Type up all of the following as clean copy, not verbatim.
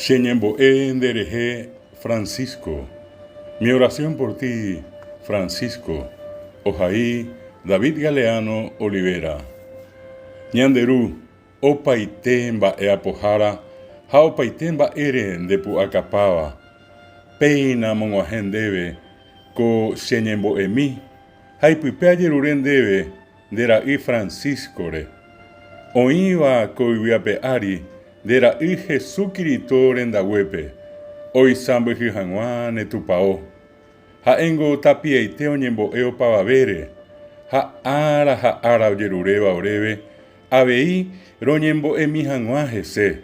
Che ñembo'e nde rehe Francisco. Mi oración por ti, Francisco, ohai David Galeano Olivera. Ñande Ru, opaite mba'e apohára ha opaite mba'ére nde pu'akapáva, péina amog̃uahẽ ndéve ko che ñembo'emi ha ipype ajerure ndéve nde ra'y Francisco-re, oĩva ko yvy ape ári nde ra'y Hesu Kirito rendaguépe, oisãmbyhy hag̃ua ne tupao. Ha'éngo tapiaite oñembo'e opavavére, ha ára ha ára ojeruréva oréve avei roñembo'emi hag̃ua hese.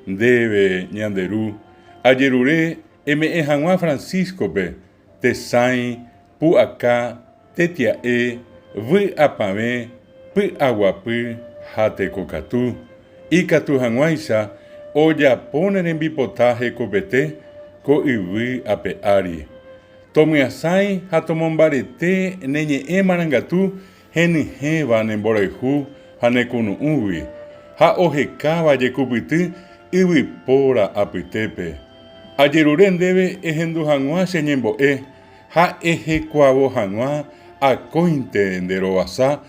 Ndéve, ñande Ru, ajerure eme'ẽ hag̃ua Francisco-pe tesãi, pu'aka, tetia'e, vy'apavẽ, py'aguapy ha tekokatu, ikatu hag̃uáicha ojapo ne rembipota hekopete ko yvy ape ári. Tomyasãi ha tomombarete ne ñe'ẽ marangatu henyhẽva ne mborayhu ha ne kunu'ũgui, ha ohekáva jekupyty yvypóra apytépe. Ajerure ndéve ehendu hag̃ua che ñembo'e ha ehekuavo hag̃ua akóinte nde rovasa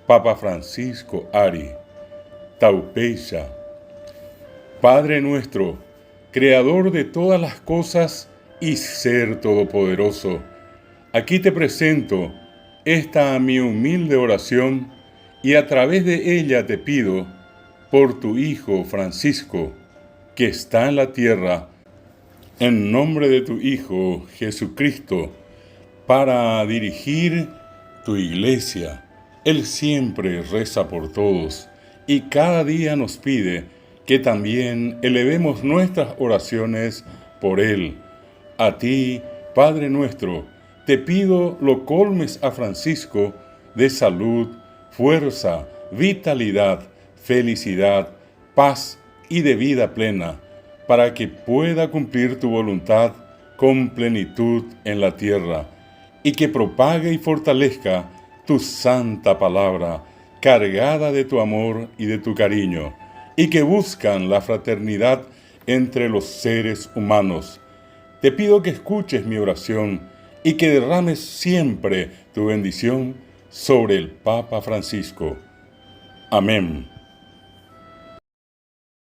Papa Francisco ári. Taupéicha. Padre nuestro, Creador de todas las cosas y Ser Todopoderoso, aquí te presento esta mi humilde oración y a través de ella te pido por tu Hijo Francisco, que está en la tierra, en nombre de tu Hijo Jesucristo, para dirigir tu iglesia. Él siempre reza por todos y cada día nos pide que también elevemos nuestras oraciones por Él. A ti, Padre nuestro, te pido lo colmes a Francisco de salud, fuerza, vitalidad, felicidad, paz y de vida plena, para que pueda cumplir tu voluntad con plenitud en la tierra, y que propague y fortalezca tu santa palabra, cargada de tu amor y de tu cariño, y que buscan la fraternidad entre los seres humanos. Te pido que escuches mi oración y que derrames siempre tu bendición sobre el Papa Francisco. Amén.